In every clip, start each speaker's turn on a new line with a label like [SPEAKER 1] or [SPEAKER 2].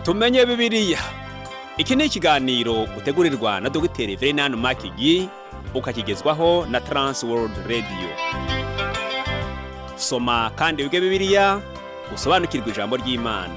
[SPEAKER 1] Tumenye Bibiliya. Iki ni ikiganiro utegurirwa na Dogiteri Verenani Makigi, ukakigezwaho na Trans World Radio. Soma kandi wige Bibiliya, usobanukirwe ijambo ry'Imana.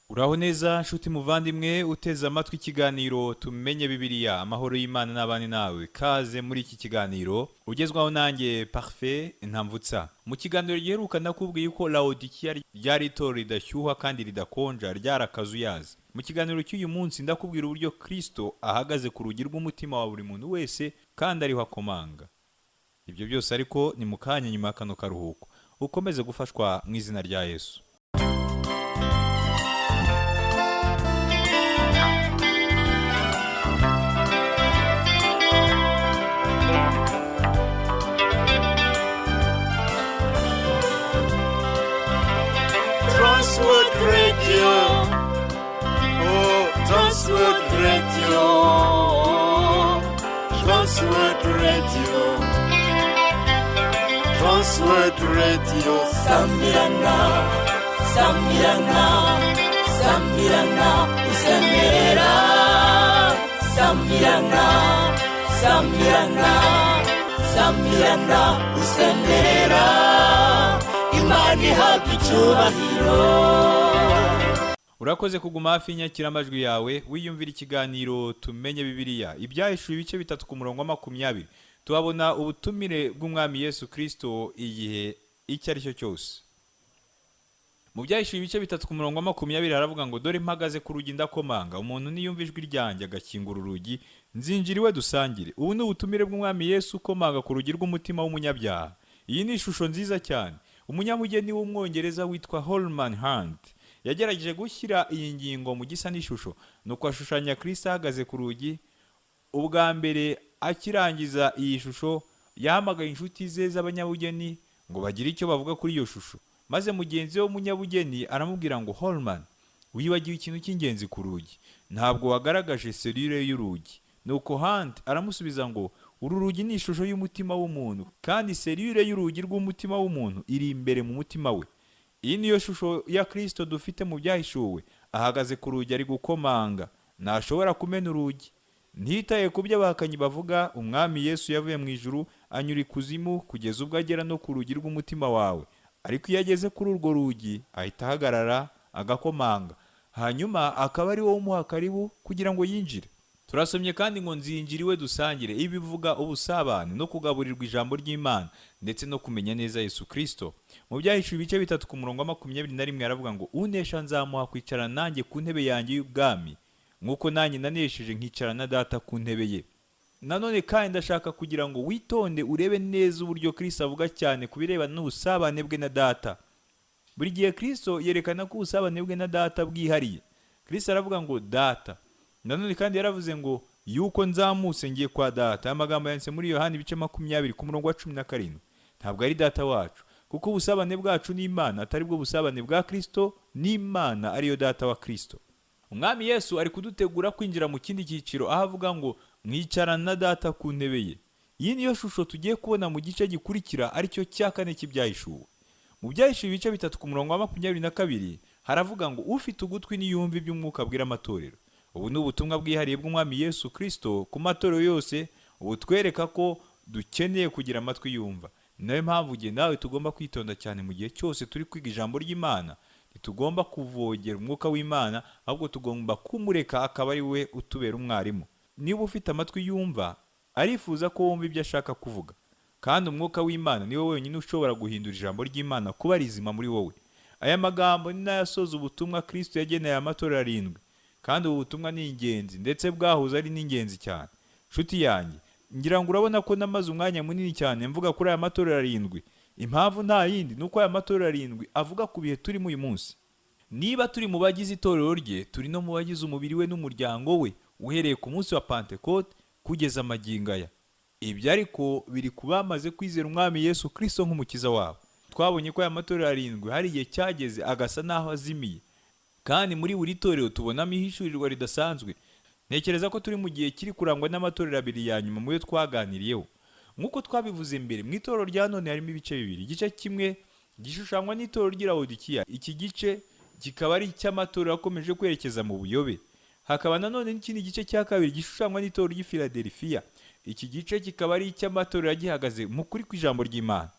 [SPEAKER 2] Uraho neza nshuti muvandimwe uteze amatwi ikiganiro Tumenye Bibiliya. Amahoro y'Imana n'abandi nawe. Kaze muri iki kiganiro ugezwaho nanjye Parfait Ntamvutsa. Mu kiganiro giheruka nakubwiye ko Laodikiya ryari itorero ridashyuha kandi ridakonja, ryarakazuyazi. Mu kiganiro cy'uyu munsi ndakubwira uburyo Kristo ahagaze ku rugi rw'umutima wa buri muntu wese kandi ariho akomanga. Ibyo byose ariko ni mu kanya nyuma ya kano karuhuko. Ukomeze gufashwa mu izina rya Yesu.
[SPEAKER 3] Transworld Radio. Oh, Transworld Radio. Transworld Radio. Transworld Radio.
[SPEAKER 4] Sambirana, sambirana, sambirana, usemerera. Sambirana, sambirana, sambirana, usemerera. Imana ihabwa icyubahiro.
[SPEAKER 2] Urakoze kuguma hafi y'inyakiramajwi yawe wiyumvira ikiganiro Tumenye Bibiliya. Ibyahishuwe ibice 3 ku murongo wa 20, tuhabona ubutumire bw'Umwami Yesu Kristo igihe icyo ari cyo cyose. Mu Byahishuwe ibice 3 ku murongo wa 20 haravuga ngo: dore mpagaze ku rugi ndakomanga, umuntu niyumva ijwi ryanjye agakingura urugi, nzinjira iwe dusangire. Ubu ni ubutumire bw'Umwami Yesu ukomanga ku rugi rw'umutima w'umunyabyaha. Iyi ni ishusho nziza cyane. Umunyabugeni w'Umwongereza witwa Holman Hunt yagerageje gushyira iyi ngingo mu gisa n'ishusho, nuko ashushanya Kristo ahagaze ku rugi. Ubwa mbere akirangiza iyi shusho yahamagaye inshuti ze z'abanyabugeni ngo bagire icyo bavuga kuri iyo shusho, maze mugenzi we w'umunyabugeni aramubwira ngo: Holman, wibagiwe ikintu cy'ingenzi ku rugi, ntabwo wagaragaje serire y'urugi. Nuko Hunt aramusubiza ngo: uru rugi ni ishusho y'umutima w'umuntu, kandi serire y'urugi rw'umutima w'umuntu iri imbere mu mutima we. Iyi niyo shusho ya Kristo dufite mu Byahishuwe. Ahagaze ku rugi ari gukomanga, ntashobora kumena urugi. Ntitaye ku byo abahakanyi bavuga, Umwami Yesu yavuye mu ijuru anyura ikuzimu kugeza ubwo agera no ku rugi rw'umutima wawe. Ariko iyo ageze kuri urwo rugi ahita ahagarara agakomanga, hanyuma akaba ari wowe umuha karibu kugira ngo yinjire. Turasomye kandi ngo: nzinjira iwe dusangire. Ibi bivuga ubusabane no kugaburirwa ijambo ry'Imana ndetse no kumenya neza Yesu Kristo. Mu Byahishuwe ibice 3 ku murongo wa 21 aravuga ngo: unesha nzamuha kwicara nanjye ku ntebe yanjye y'ubwami, nk'uko nanjye nanesheje nkicara na Data ku ntebe ye. Nanone kandi ndashaka kugira ngo witonde urebe neza uburyo Kristo avuga cyane ku birebana n'ubusabane bwe na Data. Buri gihe Kristo yerekana ko ubusabane bwe na Data bwihariye. Kristo aravuga ngo: Data. Nanone kandi yaravuze ngo: yuko nzamutse ngiye kwa Data. Aya magambo yanditse muri Yohani ibice 20 ku murongo wa 17. Ntabwo ari Data wacu, kuko ubusabane bwacu n'Imana atari bwo busabane bwa Kristo n'Imana ariyo Data wa Kristo. Umwami Yesu ari kudutegura kwinjira mu kindi cyiciro, aho avuga ngo: mwicarana na Data ku ntebe ye. Iyi niyo shusho tugiye kubona mu gice gikurikira, aricyo cya 4 cy'Ibyahishuwe. Mu Byahishuwe ibice 3 ku murongo wa 22 haravuga ngo: ufite ugutwi niyumve iby'Umwuka abwira amatorero. Ubu ni ubutumwa bwihariye bw'Umwami Yesu Kristo ku matorero yose, butwereka ko dukeneye kugira amatwi yumva. Ni nayo mpamvu igihe nawe tugomba kwitonda cyane mu gihe cyose turi kwiga ijambo ry'Imana. Ntitugomba kuvogera umwuka w'Imana, ahubwo tugomba kumureka akaba ari we utubera umwarimu. Niba ufite amatwi yumva, arifuza ko wumva ibyo ashaka kuvuga. Kandi umwuka w'Imana niwe wenyine ushobora guhindura ijambo ry'Imana kuba rizima muri wowe. Aya magambo ni nayo asoza ubutumwa Kristo yageneye amatorero 7. Kandi ubu butumwa ni ingenzi, ndetse bwahoze ari n'ingenzi cyane. Nshuti yanjye, ngira ngo urabona ko namaze umwanya munini cyane mvuga kuri aya matorero 7. Impamvu nta yindi ni uko aya matorero 7 avuga ku bihe turimo uyu munsi. Niba turi mu bagize itorero rye, turi no mu bagize umubiri we n'umuryango we, uhereye ku munsi wa Pentekote kugeza amagingo aya. Ibyo ariko biri ku bamaze kwizera Umwami Yesu Kristo nk'umukiza wabo. Twabonye ko aya matorero 7 hari igihe cyageze agasa n'aho azimiye. Kandi muri buri torero tubonamo ihishurirwa ridasanzwe. Ntekereza ko turi mu gihe kiri kurangwa n'amatorero 2 ya nyuma mu yo twaganiriyeho. Nk'uko twabivuze mbere, mu itorero rya none harimo ibice bibiri. Igice kimwe gishushanywa n'itorero ry'i Lawodikiya, iki gice kikaba ari icy'amatorero akomeje kwerekeza mu buyobe. Hakaba nanone n'ikindi gice cya kabiri gishushanywa n'itorero ry'i Filadelifiya, iki gice kikaba ari icy'amatorero agihagaze mu kuri kw'ijambo ry'Imana.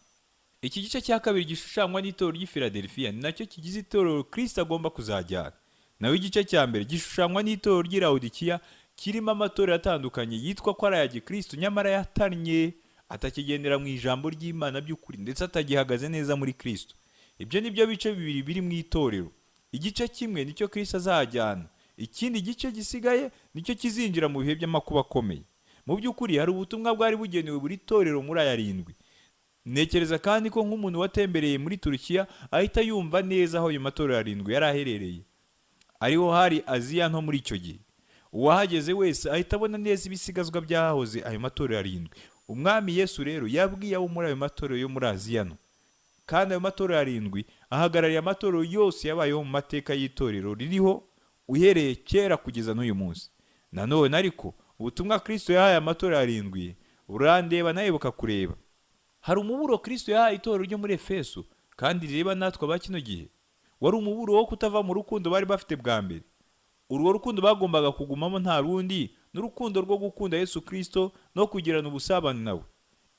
[SPEAKER 2] Iki gice cya kabiri gishushanywa n'itorero ry'i Filadelifiya ni nacyo kigize itorero Kristo agomba kuzajyana. Naho igice cya mbere gishushanywa n'itorero ry'i Lawodikiya, kirimo amatorero atandukanye yitwa ko ari aya gikristo, nyamara yatannye, atakigendera mu ijambo ry'Imana by'ukuri, ndetse atagihagaze neza muri Kristo. Ibyo ni byo bice bibiri biri mu itorero. Igice kimwe nicyo Kristo azajyana, ikindi gice gisigaye nicyo kizinjira mu bihe by'amakuba akomeye. Mu by'ukuri hari ubutumwa bwari bugenewe buri torero muri aya arindwi. Ntekereza kandi ko nk'umuntu watembereye muri Turukiya ahita yumva neza aho ayo matorero arindwi yari aherereye, ariho hari Aziya Nto muri icyo gihe. Uwahageze wese ahita abona neza ibisigazwa by'ahahoze ayo matorero arindwi. Umwami Yesu rero yabwiye abo muri ayo matorero yo muri Aziya Nto, kandi ayo matorero arindwi ahagarariye amatorero yose yabayeho mu mateka y'itorero ririho uhereye kera kugeza n'uyu munsi. Nanone ariko ubutumwa Kristo yahaye amatorero arindwi burandeba nawe bukakureba. Hari umuburo Kristo yahaye itorero ryo muri Efeso kandi rireba natwe aba kino gihe. Wari umuburo wo kutava mu rukundo bari bafite bwa mbere. Urwo rukundo bagombaga kugumamo nta rundi, n'urukundo rwo gukunda Yesu Kristo no kugirana ubusabane nawe.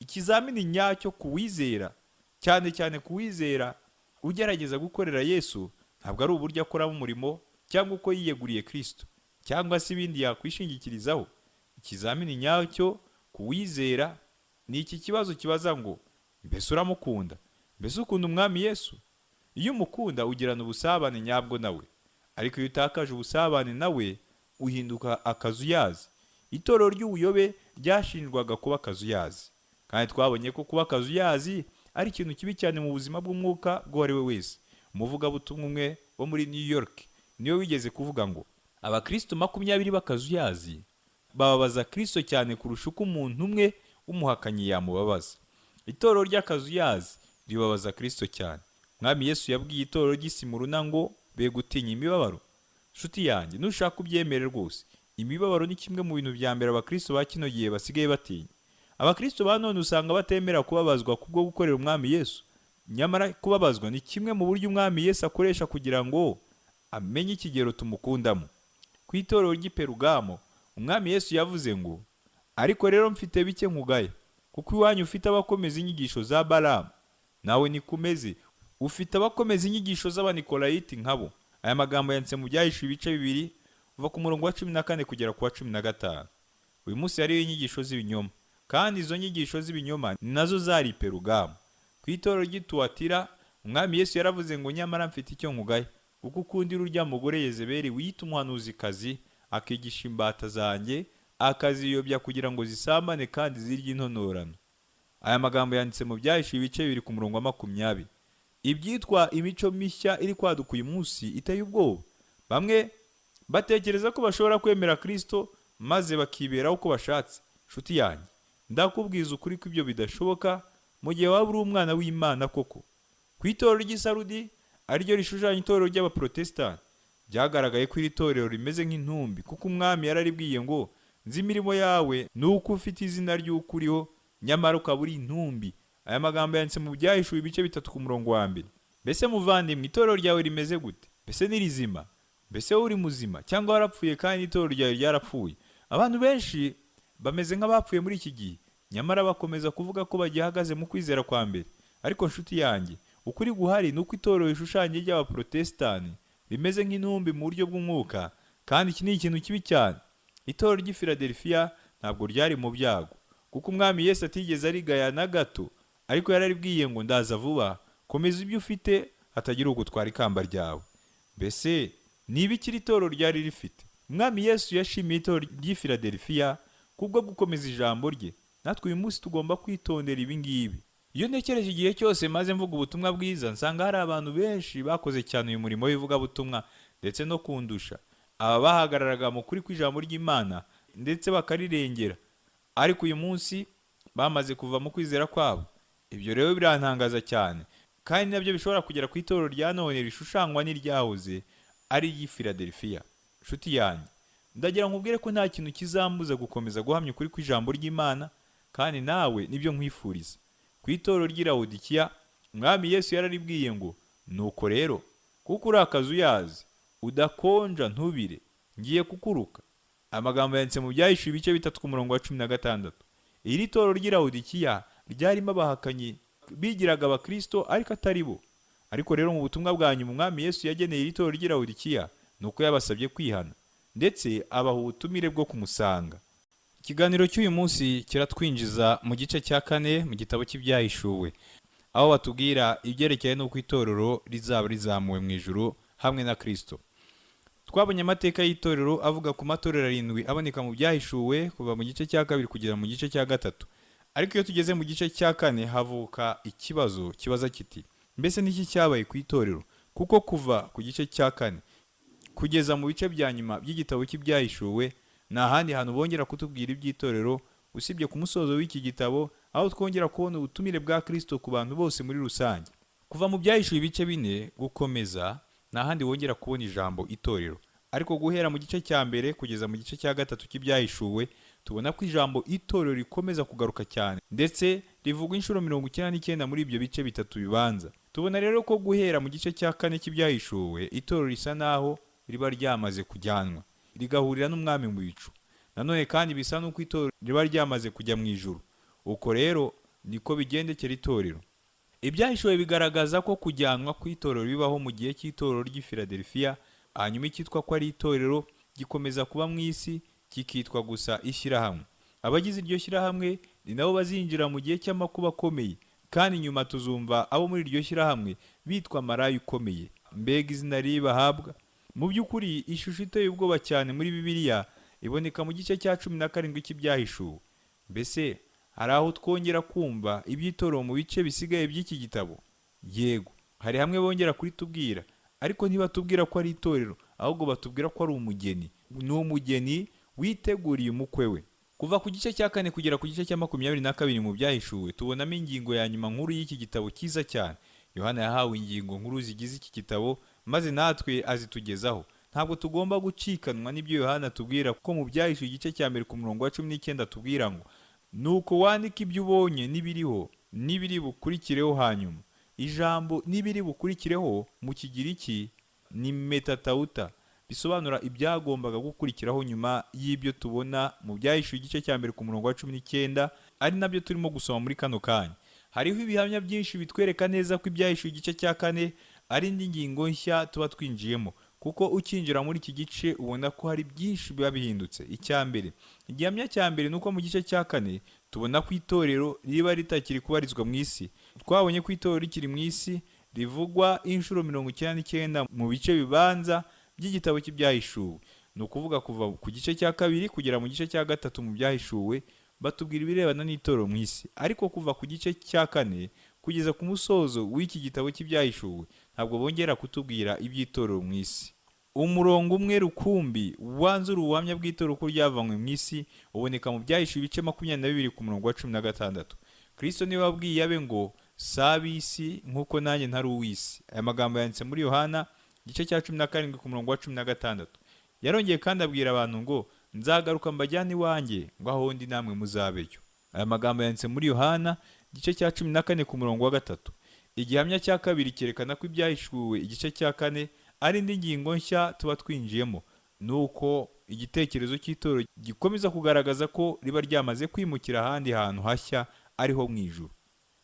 [SPEAKER 2] Ikizamini nyacyo ku wizera, cyane cyane ku wizera ugerageza gukorera Yesu, ntabwo ari uburyo akoramo umurimo cyangwa uko yiyeguriye Kristo cyangwa se ibindi yakwishingikirizaho. Ikizamini nyacyo ku wizera ni iki kibazo kibaza ngo: mbese uramukunda? Mbese ukunda Umwami Yesu? Iyo umukunda ugirana ubusabane nyabwo nawe, ariko iyo utakaje ubusabane nawe uhinduka akazuyazi. Itorero ry'ubuyobe ryashinjwaga kuba akazuyazi, kandi twabonye ko kuba akazuyazi ari ikintu kibi cyane mu buzima bw'umwuka bw'uwo ari we wese. Umuvugabutumwa umwe wo muri New York niwe wigeze kuvuga ngo: abakristo 20 b'akazuyazi bababaza Kristo cyane kurusha uko umuntu umwe w'umuhakanyi yamubabaza. Itorero ry'akazuyazi ribabaza Kristo cyane. Mwami Yesu yabwiye itorero ry'i Simuruna ngo be gutinya imibabaro. Nshuti yanjye, nushaka ubyemere rwose, imibabaro ni kimwe mu bintu bya mbere abakristo ba kino gihe basigaye batinya. Abakristo ba none usanga batemera kubabazwa kubwo gukorera Umwami Yesu. Nyamara kubabazwa ni kimwe mu buryo Umwami Yesu akoresha kugira ngo amenye ikigero tumukundamo. Ku itorero ry'i Perugamo, Umwami Yesu yavuze ngo: ariko rero mfite bike nkugaya, kuko iwanyu ufite abakomeza inyigisho za Balamu, nawe nikumeze ufite abakomeza inyigisho z'Abanikolayiti nkabo. Aya magambo yanditse mu Byahishuwe ibice 2, uva ku murongo wa 14 kugera ku wa 15. Uyu munsi hariho inyigisho z'ibinyoma, kandi izo nyigisho z'ibinyoma ni nazo zari i Perugamo. Ku itorero ry'i Tuwatira, Umwami Yesu yaravuze ngo: nyamara mfite icyo nkugaya, kuko ukundira urya mugore Yezebeli wiyita umuhanuzikazi, akigisha imbata zanjye, akaziyobya kugira ngo zisambane kandi zirye intonorano. Aya magambo yanditse mu Byahishuwe ibice 2 ku murongo wa 20. Ibyitwa imico mishya iri kwaduka uyu munsi iteye ubwoba. Bamwe batekereza ko bashobora kwemera Kristo maze bakiberaho uko bashatse. Nshuti yanjye, ndakubwiza ukuri ko ibyo bidashoboka mu gihe waba uri umwana w'Imana koko. Ku itorero ry'i Sarudi, ariryo rishushanya itorero ry'Abaprotesitanti, byagaragaye ko iri torero rimeze nk'intumbi, kuko Umwami yararibwiye ngo: nzi imirimo yawe, ni uko ufite izina ry'uko uriho, nyamara ukaba uri intumbi. Aya magambo yanditse mu Byahishuwe ibice 3 ku murongo wa 1. Mbese muvandimwe, itorero ryawe rimeze gute? Mbese ni rizima? Mbese wowe uri muzima cyangwa warapfuye kandi itorero ryawe ryarapfuye? Abantu benshi bameze nk'abapfuye muri iki gihe, nyamara bakomeza kuvuga ko bagihagaze mu kwizera kwa mbere. Ariko nshuti yanjye, ukuri guhari ni uko itorero rishushanye ry'Abaprotesitanti rimeze nk'intumbi mu buryo bw'umwuka, kandi iki ni ikintu kibi cyane. Itorero ry'i Filadelifiya ntabwo ryari mu byago, kuko Umwami Yesu atigeze arigaya na gato, ariko yararibwiye ngo: ndaza vuba, komeza ibyo ufite hatagira ugutwara ikamba ryawe. Mbese ni ibiki iri torero ryari rifite? Umwami Yesu yashimiye itorero ry'i Filadelifiya kubwo gukomeza ijambo rye. Natwe uyu munsi tugomba kwitondera ibi ngibi. Iyo ntekereje igihe cyose maze mvuga ubutumwa bwiza, nsanga hari abantu benshi bakoze cyane uyu murimo w'ivugabutumwa ndetse no kundusha. Aba bahagararaga mu kuri kw'ijambo ry'Imana ndetse bakarirengera, ariko uyu munsi bamaze kuva mu kwizera kwabo. Ibyo rero birantangaza cyane, kandi nabyo bishobora kugera ku itorero rya none rishushanywa n'iryahoze ari iry'i Filadelifiya. Nshuti yanjye, ndagira nkubwire ko nta kintu kizambuza gukomeza guhamya ukuri kw'ijambo ry'Imana, Kandi nawe nibyo nkwifuriza. Ku itorero ry'i Lawodikiya, Umwami Yesu yararibwiye ngo: "Nuko rero kuko uri akazuyazi, udakonja ntubire, ngiye kukuruka." Amagambo yanditse mu Byahishuwe ibice 3 ku murongo wa 16. Iri torero ry'i Lawodikiya ryarimo abahakanyi bigiraga abakristo ariko atari bo. Ariko rero mu butumwa bwa nyuma Umwami Yesu yageneye iri torero ry'i Lawodikiya, ni uko yabasabye kwihana, ndetse abaha ubutumire bwo kumusanga. Ikiganiro cy'uyu munsi kiratwinjiza mu gice cya 4 mu gitabo cy'Ibyahishuwe, aho batubwira ibyerekeye n'uko itorero rizaba rizamuwe mu ijuru hamwe na Kristo. Twabonye amateka y'itorero avuga ku matorero arindwi aboneka mu Byahishuwe kuva mu gice cya 2 kugera mu gice cya 3. Ariko iyo tugeze mu gice cya 4 havuka ikibazo kibaza kiti: mbese niki cyabaye ku itorero? Kuko kuva ku gice cya 4 kugeza mu bice bya nyuma by'igitabo cy'Ibyahishuwe nta handi hantu bongera kutubwira iby'itorero usibye ku musozo w'iki gitabo, aho twongera kubona ubutumire bwa Kristo ku bantu bose muri rusange. Kuva mu Byahishuwe ibice 4 gukomeza nta handi wongera kubona ijambo itorero. Ariko guhera mu gice cya 1 kugeza mu gice cya 3 cy'Ibyahishuwe tubona ko ijambo itorero rikomeza kugaruka cyane, ndetse rivugwa inshuro 99 muri ibyo bice 3 bibanza. Tubona rero ko guhera mu gice cya 4 cy'Ibyahishuwe itorero risa naho riba ryamaze kujyanwa, rigahurira n'Umwami mu bicu. Nanone kandi bisa n'uko itorero riba ryamaze kujya mu ijuru. Uko rero niko bigendekera itorero. Ibyahishuwe bigaragaza ko kujyanwa kw'itorero bibaho mu gihe cy'itorero ry'i Philadelphia, hanyuma icyitwa ko ari itorero gikomeza kuba mu isi kikitwa gusa ishyirahamwe. Abagize iryo shyirahamwe ni nabo bazinjira mu gihe cy'amakuba akomeye, kandi nyuma tuzumva abo muri iryo shyirahamwe bitwa maraya ukomeye. Mbega izina ribi bahabwa! Mu by'ukuri ishusho iteye ubwoba cyane muri Bibiliya iboneka mu gice cya 17 cy'Ibyahishuwe. Mbese hari aho twongera kumva iby'itorero mu bice bisigaye by'iki gitabo? Yego, hari hamwe bongera kuritubwira, ariko ntibatubwira ko ari itorero, ahubwo batubwira ko ari umugeni. Ni umugeni witeguriye umukwe we. Kuva ku gice cya 4 kugera ku gice cya 22 mu Byahishuwe tubonamo ingingo ya nyuma nkuru y'iki gitabo cyiza cyane. Yohana yahawe ingingo nkuru zigize iki gitabo, maze natwe azitugezaho. Ntabwo tugomba gucikanwa n'ibyo Yohana atubwira, kuko mu Byahishuwe igice cya 1 ku murongo wa 19 atubwira ngo: "Nuko wandike ibyo ubonye n'ibiriho n'ibiri bukurikireho hanyuma." Ijambo n'ibiri bukurikireho mu Kigiriki ni metatauta, bisobanura ibyagombaga gukurikiraho nyuma y'ibyo tubona mu Byahishuwe igice cya 1 ku murongo wa 19, ari nabyo turimo gusoma muri kano kanya. Hariho ibihamya byinshi bitwereka neza ko Ibyahishuwe igice cya 4 ari indi ngingo nshya tuba twinjiyemo, kuko ukinjira muri iki gice ubona ko hari byinshi biba bihindutse. Icya mbere, igihamya cya mbere ni uko mu gice cya 4 tubona ko itorero riba ritakiri kubarizwa mu isi. Twabonye ko itorero rikiri mu isi rivugwa inshuro 99 mu bice bibanza by'igitabo cy'Ibyahishuwe. Ni ukuvuga kuva ku gice cya 2 kugera mu gice cya 3 mu Byahishuwe batubwira ibirebana n'itorero mu isi. Ariko kuva ku gice cya 4 kugeza ku musozo w'iki gitabo cy'Ibyahishuwe ntabwo bongera kutubwira iby'itorero mu isi. Umurongo umwe rukumbi wanzura ubuhamya bw'itorero ko ryavanywe mu isi uboneka mu Byahishuwe ibice 22 ku murongo wa 16. Kristo niwe wabwiye abe ngo: "Si ab'isi nk'uko nanjye ntari uw'isi." Aya magambo yanditse muri Yohana igice cya 17 ku murongo wa 16. Yarongeye kandi abwira abantu ngo: "Nzagaruka mbajyane iwanjye, ngo aho ndi namwe muzabeyo." Aya magambo yanditse muri Yohana igice cya 14 ku murongo wa 3. Igihamya cya 2 cyerekana ko Ibyahishuwe igice cya 4 ari indi ngingo nshya tuba twinjiyemo, nuko igitekerezo cy'itorero gikomeza kugaragaza ko riba ryamaze kwimukira ahandi hantu hashya, ariho mu ijuru.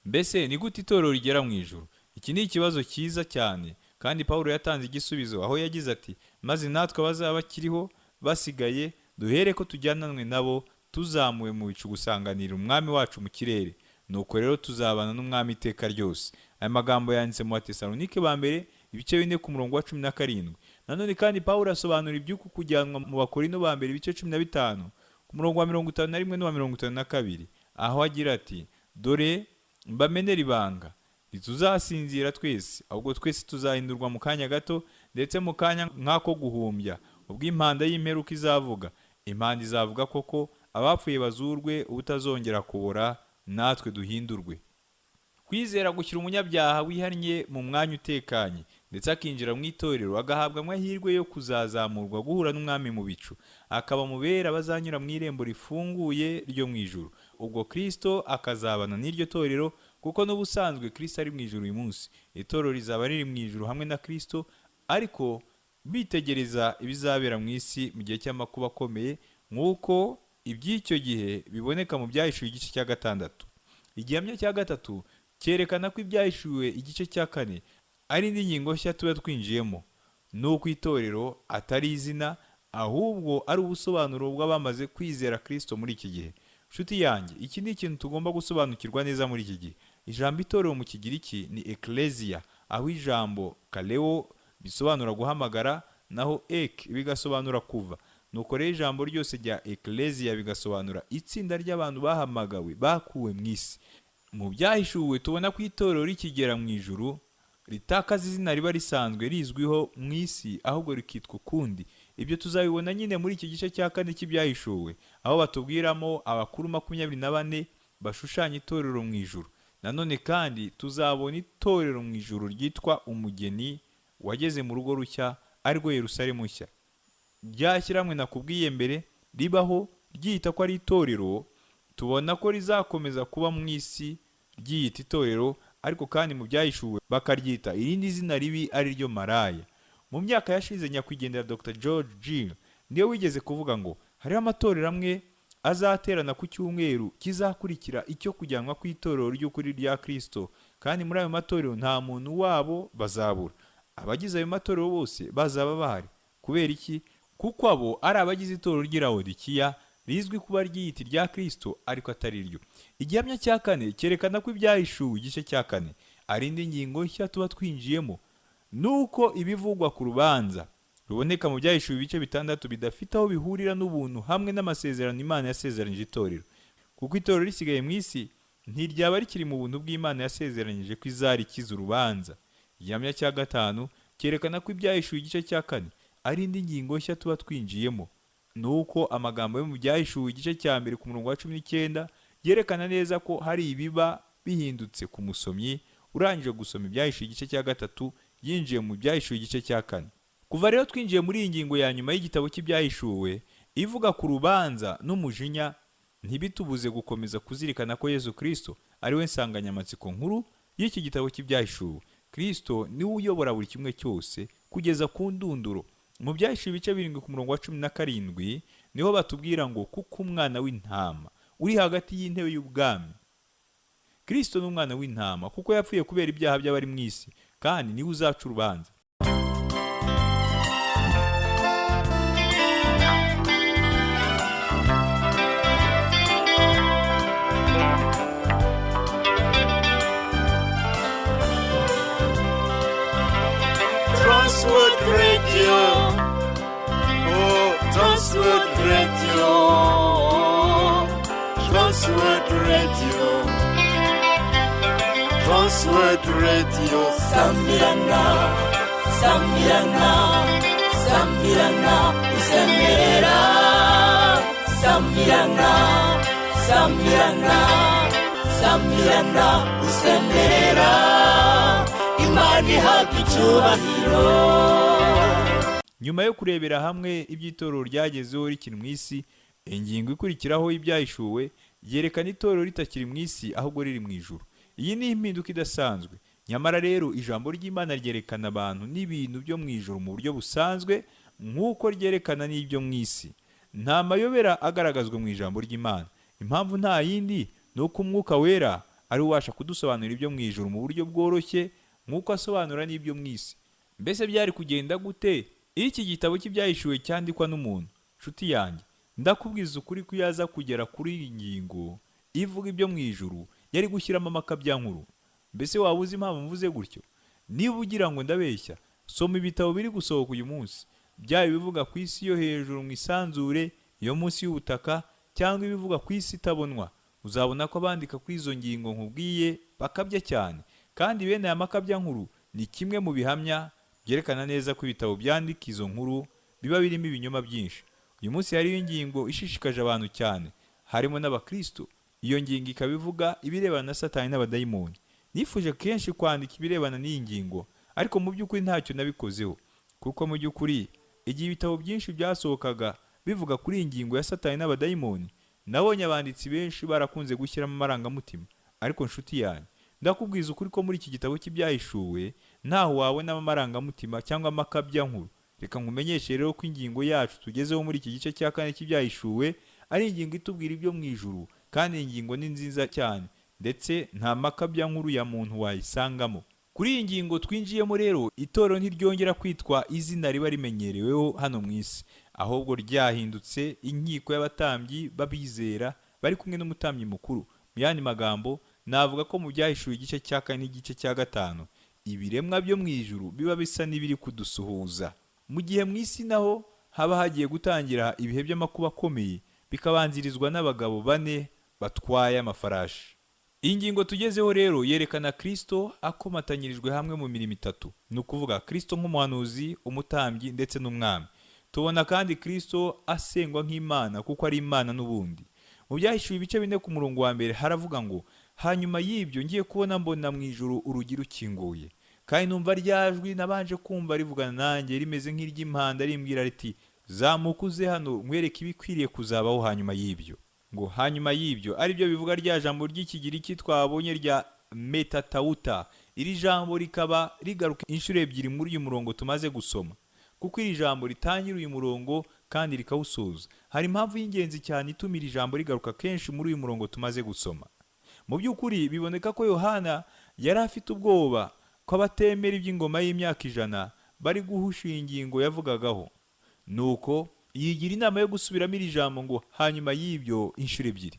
[SPEAKER 2] Mbese ni gute itorero rigera mu ijuru? Iki ni ikibazo cyiza cyane, kandi Pawulo yatanze igisubizo aho yagize ati: "Maze natwe abazaba bakiriho basigaye duhere ko tujyananwe nabo tuzamuwe mu bicu gusanganira Umwami wacu mu kirere, nuko rero tuzabana n'Umwami iteka ryose." Aya magambo yanditse mu Batesalonike ba mbere ibice 4 ku murongo wa 17. Nanone kandi Pawulo asobanura iby'uku kujyanwa mu Bakorino ba mbere ibice 15 ku murongo wa 51 n'uwa 52, aho agira ati: "Dore mbamenera ibanga, ntituzasinzira twese, ahubwo twese tuzahindurwa mu kanya gato, ndetse mu kanya nk'ako guhumbya, ubwo impanda y'imperuka izavuga. Impanda izavuga koko, abapfuye bazurwe ubutazongera kubora, natwe duhindurwe." Kwizera gushyira umunyabyaha wihannye mu mwanya utekanye, ndetse akinjira mu itorero, agahabwa amahirwe yo kuzazamurwa guhura n'Umwami mu bicu, akaba mu bera bazanyura mu irembo rifunguye ryo mu ijuru. Ubwo Kristo akazabana n'iryo torero, kuko n'ubusanzwe Kristo ari mu ijuru uyu munsi. Itorero rizaba riri mu ijuru hamwe na Kristo, ariko bitegereza ibizabera mu isi mu gihe cy'amakuba akomeye, nk'uko iby'icyo gihe biboneka mu Byahishuwe igice cya 6. Igihamya cya 3 cyerekana ko Ibyahishuwe igice cya 4 ari indi ngingo nshya tuba twinjiyemo, ni uko itorero atari izina, ahubwo ari ubusobanuro bw'abamaze kwizera Kristo muri iki gihe. Nshuti yanjye, iki ni ikintu tugomba gusobanukirwa neza muri iki gihe. Ijambo itorero mu Kigiriki ni ecclesia, aho ijambo kaleo bisobanura guhamagara, naho ek bigasobanura kuva. Nuko rero ijambo ryose rya ecclesia bigasobanura itsinda ry'abantu bahamagawe, bakuwe mu isi. Mu Byahishuwe tubona ko itorero rikigera mu ijuru ritakaza izina riba risanzwe rizwiho mu isi, ahubwo rikitwa ukundi. Ibyo tuzabibona nyine muri iki gice cya 4 cy'Ibyahishuwe, aho batubwiramo abakuru 24 bashushanya itorero mu ijuru. Nanone kandi tuzabona itorero mu ijuru ryitwa umugeni wageze mu rugo rushya, arirwo Yerusalemu nshya. Ryashyirahamwe nakubwiye mbere ribaho ryita ko ari itorero, tubona ko rizakomeza kuba mu isi ryiyita itorero, ariko kandi mu Byahishuwe bakaryita irindi zina ribi, ari ryo maraya. Mu myaka yashize nyakwigendera Dr George Gill niwe wigeze kuvuga ngo hariho amatorero amwe azaterana ku cyumweru kizakurikira icyo kujyanwa ku itorero ry'ukuri rya Kristo, kandi muri ayo matorero nta muntu wabo bazabura. Abagize ayo matorero bose bazaba bahari. Kubera iki? Kuko abo ari abagize itorero ry'i Lawodikiya rizwi kuba ryiyita irya Kristo ariko atari ryo. Igihamya cya 4 cyerekana ko Ibyahishuwe igice cya 4 ari indi ngingo nshya tuba twinjiyemo, nuko ibivugwa ku rubanza ruboneka mu Byahishuwe ibice 6 bidafite aho bihurira n'ubuntu hamwe n'amasezerano Imana yasezeranyije itorero. Kuko itorero risigaye mu isi ntiryaba rikiri mu buntu bw'Imana yasezeranyije ko izarikiza urubanza. Igihamya cya 5 cyerekana ko Ibyahishuwe igice cya 4 ari indi ngingo nshya tuba twinjiyemo, nuko amagambo yo mu Byahishuwe igice cya 1 ku murongo wa 19 yerekana neza ko hari ibiba bihindutse ku musomyi urangije gusoma Ibyahishuwe igice cya 3 yinjiye mu Byahishuwe igice cya 4. Kuva rero twinjiye muri iyi ngingo ya nyuma y'igitabo cy'Ibyahishuwe ivuga ku rubanza n'umujinya, ntibitubuze gukomeza kuzirikana ko Yesu Kristo ari we nsanganyamatsiko nkuru y'iki gitabo cy'Ibyahishuwe. Kristo niwe uyobora buri kimwe cyose kugeza ku ndunduro. Mu Byahishuwe ibice 7 ku murongo wa 17 niho batubwira ngo kuko umwana w'intama uri hagati y'intebe y'ubwami. Kristo ni umwana w'intama kuko yapfuye kubera ibyaha by'abari mu isi, kandi niwe uzaca urubanza.
[SPEAKER 3] Transworld Radio. Oh, Transworld Radio. Transworld Radio. Transworld Radio.
[SPEAKER 4] Sambirana, sambirana, sambirana, usemerera. Sambirana, sambirana, sambirana, usemerera. Imana ihabwa icyubahiro.
[SPEAKER 2] Nyuma yo kurebera hamwe iby'itorero ryagezeho rikiri mu isi, ingingo ikurikiraho y'Ibyahishuwe yerekana itorero ritakiri mu isi ahubwo riri mu ijuru. Iyi ni impinduka idasanzwe. Nyamara rero ijambo ry'Imana ryerekana abantu n'ibintu byo mu ijuru mu buryo busanzwe nk'uko ryerekana n'ibyo mu isi. Nta mayobera agaragazwa mu ijambo ry'Imana. Impamvu nta yindi ni uko Umwuka Wera ari we ubasha kudusobanurira ibyo mu ijuru mu buryo bworoshye nk'uko asobanura n'ibyo mu isi. Mbese byari kugenda gute iyo iki gitabo cy'Ibyahishuwe cyandikwa n'umuntu? Nshuti yanjye, ndakubwiza ukuri ko iyo aza kugera kuri iyi ngingo ivuga ibyo mu ijuru yari gushyiramo amakabyankuru. Mbese waba uzi impamvu mvuze gutyo? Niba ugira ngo ndabeshya, soma ibitabo biri gusohoka uyu munsi, byaba ibivuga ku isi yo hejuru mu isanzure, iyo munsi y'ubutaka, cyangwa ibivuga ku isi itabonwa. Uzabona ko abandika kuri izo ngingo nkubwiye bakabya cyane, kandi bene aya makabyankuru ni kimwe mu bihamya byerekana neza ko ibitabo byandika izo nkuru biba birimo ibinyoma byinshi. Uyu munsi hariho ingingo ishishikaje abantu cyane, harimo n'abakristo. Iyo ngingo ikaba ivuga ibirebana na Satani n'abadayimoni. Nifuje kenshi kwandika ibirebana n'iyi ngingo, ariko mu by'ukuri ntacyo nabikozeho, kuko mu by'ukuri igihe ibitabo byinshi byasohokaga bivuga kuri iyi ngingo ya Satani n'abadayimoni, Nabonye abanditsi benshi barakunze gushyiramo amarangamutima, ariko nshuti yanjye, ndakubwiza ukuri ko muri iki gitabo cy'Ibyahishuwe ntaho wabonamo amarangamutima cyangwa amakabyankuru. Reka nkumenyeshe rero ko ingingo yacu tugezeho muri iki gice cya kane cy'Ibyahishuwe ari ingingo itubwira ibyo mu ijuru, kandi iyi ngingo ni nziza cyane, ndetse nta makabyankuru ya muntu wayisangamo. Kuri iyi ngingo twinjiyemo rero, itorero ntiryongera kwitwa izina riba rimenyereweho hano mu isi, ahubwo ryahindutse inkiko y'abatambyi b'abizera bari kumwe n'umutambyi mukuru. Mu yandi magambo, navuga ko mu Byahishuwe igice cya kane n'igice cya gatanu, ibiremwa byo mu ijuru biba bisa n'ibiri kudusuhuza, mu gihe mu isi naho haba hagiye gutangira ibihe by'amakuba akomeye, bikabanzirizwa n'abagabo bane batwaye amafarashi. Iyi ngingo tugezeho rero yerekana Kristo akomatanyirijwe hamwe mu mirimo itatu, ni ukuvuga Kristo nk'umuhanuzi, umutambyi ndetse n'umwami. Tubona kandi Kristo asengwa nk'Imana kuko ari Imana n'ubundi. Mu Byahishuwe ibice 4 ku murongo wa 1 haravuga ngo: hanyuma y'ibyo ngiye kubona mbona mu ijuru urugi rukinguye, kandi numva rya jwi nabanje kumva rivugana nanjye rimeze nk'iry'impanda, rimbwira riti: zamuka uze hano nkwereke ibikwiriye kuzabaho hanyuma y'ibyo. Ngo hanyuma y'ibyo, aribyo bivuga rya jambo ry'Ikigiriki twabonye rya metatauta. Iri jambo rikaba rigaruka inshuro ebyiri muri uyu murongo tumaze gusoma, kuko iri jambo ritangira uyu murongo kandi rikawusoza. Hari impamvu y'ingenzi cyane ituma iri jambo rigaruka kenshi muri uyu murongo tumaze gusoma. Mu by'ukuri biboneka ko Yohana yari afite ubwoba ko abatemera iby'ingoma y'imyaka 100 bari guhusha iyi ngingo yavugagaho. Nuko yigira inama yo gusubiramo iri jambo ngo hanyuma y'ibyo inshuro ebyiri.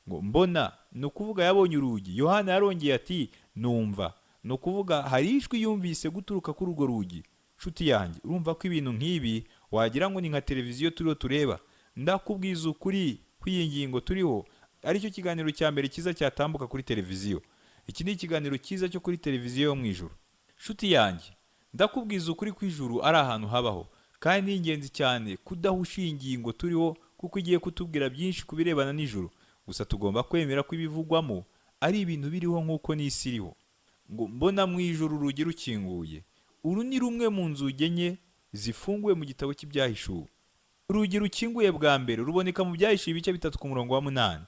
[SPEAKER 2] Ngo mbona, ni ukuvuga yabonye urugi. Yohana yarongeye ati numva, ni ukuvuga hari ijwi yumvise guturuka kuri urwo rugi. Nshuti yanjye, urumva ko ibintu nk'ibi wagira ngo ni nka televiziyo turiho tureba. Ndakubwiza ukuri ko iyi ngingo turiho aricyo kiganiro cya mbere cyiza cyatambuka kuri televiziyo. Iki ni ikiganiro cyiza cyo kuri televiziyo yo mu ijuru. Nshuti yanjye, ndakubwiza ukuri ko ijuru ari ahantu habaho, kandi ni ingenzi cyane kudahusha iyi ngingo turiho, kuko igiye kutubwira byinshi ku birebana n'ijuru. Gusa tugomba kwemera ko ibivugwamo ari ibintu biriho nk'uko n'isi iriho. Ngo mbona mu ijuru urugi rukinguye. Uru ni rumwe mu nzugi enye zifunguye mu gitabo cy'Ibyahishuwe. Urugi rukinguye bwa mbere ruboneka mu Byahishuwe ibice 3 ku murongo wa 8.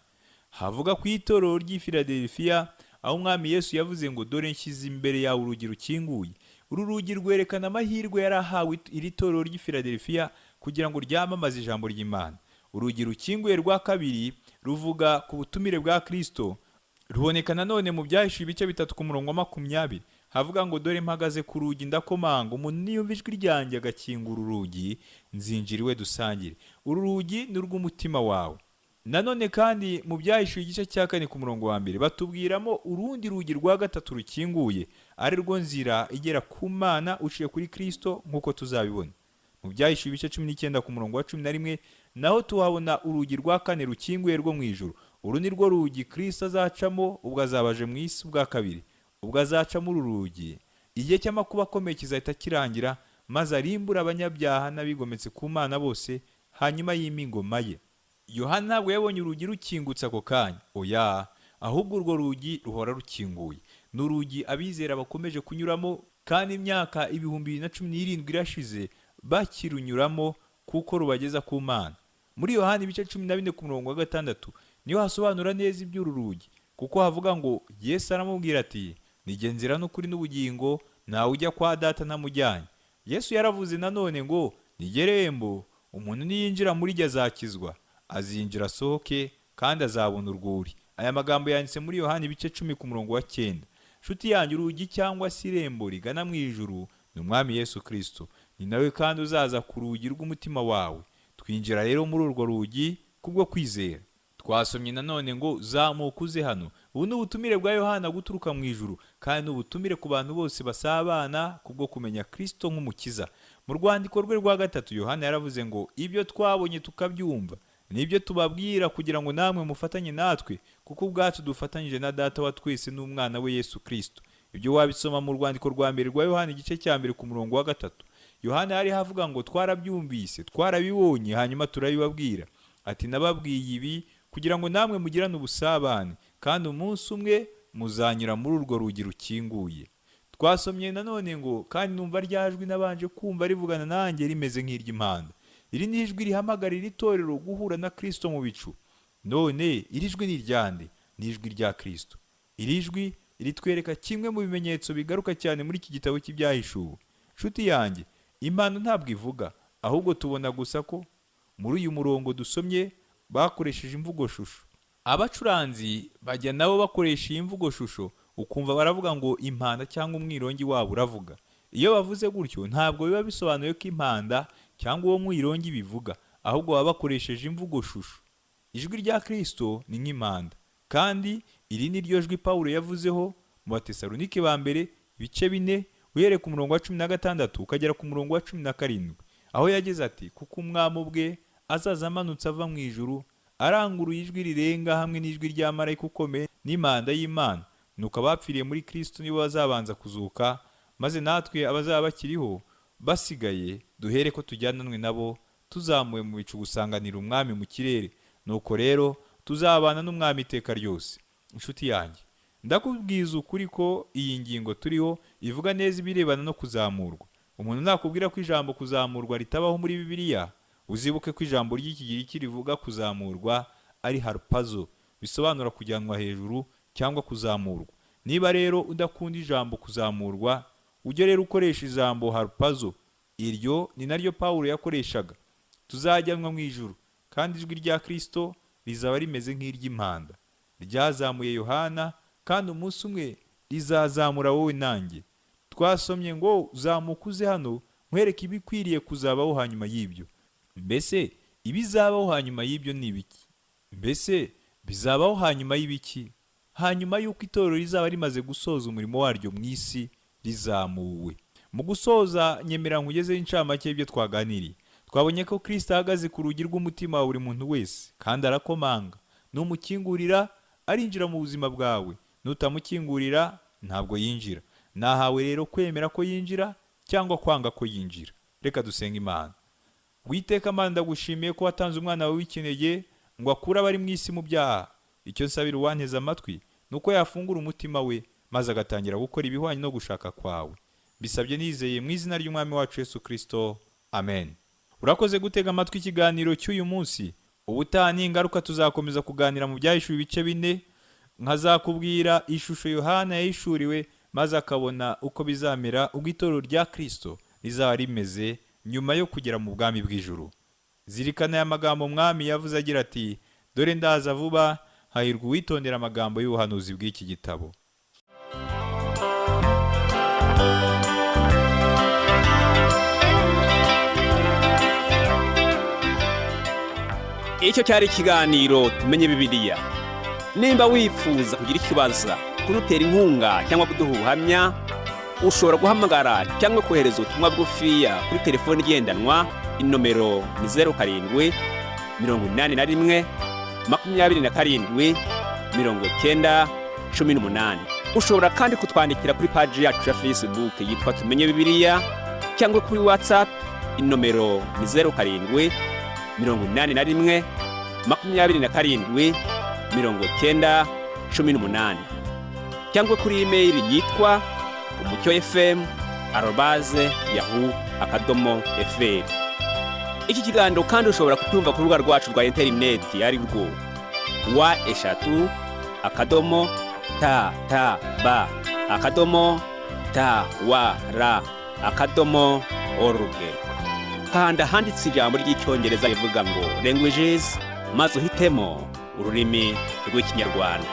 [SPEAKER 2] Havuga ku itorero ry'i Filadelfiya, aho Umwami Yesu yavuze ngo: dore nshyize imbere yawe urugi rukinguye. Uru rugi rwerekana amahirwe yari ahawe iri torero ry'i Filadelfiya kugira ngo ryamamaze ijambo ry'Imana. Urugi rukinguye rwa kabiri ruvuga ku butumire bwa Kristo, ruboneka nanone mu Byahishuwe ibice 3 ku murongo wa 20. Havuga ngo: dore mpagaze ku rugi ndakomanga, umuntu niyumva ijwi ryanjye agakingura urugi, nzinjira iwe dusangire. Uru rugi ni urw'umutima wawe. Nanone kandi mu Byahishuwe igice cya 4 ku murongo wa 1 batubwiramo urundi rugi rwa gatatu rukinguye, ari rwo nzira igera ku Mana uciye kuri Kristo nk'uko tuzabibona. Mu Byahishuwe ibice 19 ku murongo wa 11 naho tuhabona urugi rwa kane rukinguye rwo mu ijuru. Uru ni rwo rugi Kristo azacamo ubwo azabaje mu isi ubwa kabiri. Ubwo azacamo uru rugi, igihe cy'amakuba akomeye kizahita kirangira, maze arimbura abanyabyaha n'abigometse ku Mana bose, hanyuma yima ingoma ye. Yohana ntabwo yabonye urugi rukingutse ako kanya, oya, ahubwo urwo rugi ruhora rukinguye. Ni urugi abizera bakomeje kunyuramo, kandi imyaka 2017 irashize bakirunyuramo, kuko rubageza ku Mana. Muri Yohana ibice 14 ku murongo wa 6 niho hasobanura neza iby'uru rugi, kuko havuga ngo: Yesu aramubwira ati: nijye nzira n'ukuri n'ubugingo, ntawe ujya kwa Data ntamujyanye. Yesu yaravuze nanone ngo: nijye rembo, umuntu niyinjira muri jye azakizwa, azinjira asohoke kandi azabona urwuri. Aya magambo yanditse muri Yohana ibice 10 ku murongo wa 9. Nshuti yanjye, urugi cyangwa se irembo rigana mu ijuru ni Umwami Yesu Kristo. Ni nawe kandi uzaza ku rugi rw'umutima wawe. Twinjira rero muri urwo rugi kubwo kwizera. Twasomye nanone ngo: zamuka uze hano. Ubu ni ubutumire bwa Yohana guturuka mu ijuru, kandi ni ubutumire ku bantu bose basabana kubwo kumenya Kristo nk'umukiza. Mu rwandiko rwe rwa 3 Yohana yaravuze ngo: ibyo twabonye tukabyumva nibyo tubabwira, kugira ngo namwe mufatanye natwe, kuko ubwacu dufatanyije na Data wa twese n'umwana we Yesu Kristo. Ibyo wabisoma mu rwandiko rwa mbere rwa Yohana igice cya 1 ku murongo wa 3. Yohana yari havuga ngo: twarabyumvise, twarabibonye, hanyuma turabibabwira. Ati: nababwiye ibi kugira ngo namwe mugirane ubusabane, kandi umunsi umwe muzanyura muri urwo rugi rukinguye. Twasomye nanone ngo: kandi numva rya jwi nabanje kumva rivugana nanjye rimeze nk'iry'impanda. Iri ni ijwi rihamagarira itorero guhura na Kristo mu bicu. None iri jwi ni iryande? Ni ijwi rya Kristo. Iri jwi ritwereka kimwe mu bimenyetso bigaruka cyane muri iki gitabo cy'Ibyahishuwe. Nshuti yanjye, impanda ntabwo ivuga, ahubwo tubona gusa ko muri uyu murongo dusomye bakoresheje imvugo shusho. Abacuranzi bajya nabo bakoresha iyi mvugo shusho, ukumva baravuga ngo impanda cyangwa umwirongi wabo uravuga. Iyo bavuze gutyo ntabwo biba bisobanuye ko impanda cyangwa uwo mwirongi bivuga, ahubwo baba bakoresheje imvugo shusho. Ijwi rya Kristo ni nk'impanda, kandi iri ni ryo jwi Pawulo yavuzeho mu Batesalonike ba mbere ibice 4, uhereye ku murongo wa 16 ukagera ku murongo wa 17, aho yagize ati: kuko umwami ubwe azaza amanutse ava mu ijuru, aranguruye ijwi rirenga hamwe n'ijwi rya marayika ukomeye n'impanda y'Imana, nuko abapfiriye muri Kristo nibo bazabanza kuzuka, maze natwe abazaba bakiriho basigaye duhere ko tujyananwe nabo tuzamuwe mu bicu gusanganira umwami mu kirere, nuko rero tuzabana n'umwami iteka ryose. Inshuti yanjye, ndakubwiza ukuri ko iyi ngingo turiho ivuga neza ibirebana no kuzamurwa. Umuntu nakubwira ko ijambo kuzamurwa ritabaho muri Bibiliya, uzibuke ko ijambo ry'Ikigiriki rivuga kuzamurwa ari harpazo, bisobanura kujyanwa hejuru cyangwa kuzamurwa. Niba rero udakunda ijambo kuzamurwa, ujye rero ukoresha ijambo harpazo. Iryo ni naryo Pawulo yakoreshaga. Tuzajyanwa mu ijuru, kandi ijwi rya Kristo rizaba rimeze nk'iry'impanda ryazamuye Yohana, kandi umunsi umwe rizazamura wowe nanjye. Twasomye ngo zamuka uze hano nkwereke ibikwiriye kuzabaho hanyuma y'ibyo. Mbese ibizabaho hanyuma y'ibyo ni ibiki? Mbese bizabaho hanyuma y'ibiki? Hanyuma y'uko itorero rizaba rimaze gusoza umurimo waryo mu isi rizamuwe. Mu gusoza, nyemera nkugezeho incamake y'ibyo twaganiriye. Twabonye ko Kristo ahagaze ku rugi rw'umutima wa buri muntu wese, kandi arakomanga. Numukingurira arinjira mu buzima bwawe, nutamukingurira ntabwo yinjira. Nahawe rero kwemera ko yinjira cyangwa kwanga ko yinjira. Reka dusenge Imana. Witeka Mana, ndagushimiye ko watanze umwana wawe w'ikinege ngo akure abari mu isi mu byaha. Icyo nsabira uwanteze amatwi ni uko yafungura umutima we maze agatangira gukora ibihwanye no gushaka kwawe. Bisabye nizeye mu izina ry'Umwami wacu Yesu Kristo, amen. Urakoze gutega amatwi ikiganiro cy'uyu munsi. Ubutaha n'ingaruka tuzakomeza kuganira mu Byahishuwe ibice 4, nkazakubwira ishusho Yohana yahishuriwe maze akabona uko bizamera ubwo itorero rya Kristo rizaba rimeze nyuma yo kugera mu bwami bw'ijuru. Zirikana aya magambo Mwami yavuze agira ati: dore ndaza vuba, hahirwa uwitondera amagambo y'ubuhanuzi bw'iki gitabo.
[SPEAKER 1] Icyo cyari ikiganiro Tumenye Bibiliya. Nimba wifuza kugira icyo ubaza, kudutera inkunga cyangwa kuduha ubuhamya, ushobora guhamagara cyangwa kohereza ubutumwa bugufiya kuri telefoni igendanwa. Inomero ni 07 81 27 90 18. Ushobora kandi kutwandikira kuri paji yacu ya Facebook yitwa Tumenye Bibiliya, cyangwa kuri WhatsApp. Inomero ni 07 81 27 90 18, cyangwa kuri imeyili yitwa umucyo fm @yahoo.fr. Iki kiganiro kandi ushobora kucyumva ku rubuga rwacu rwa interineti, ari rwo www.ttb.twr.org. Kanda handitse ijambo ry'Icyongereza rivuga ngo languages, maze uhitemo ururimi rw'Ikinyarwanda.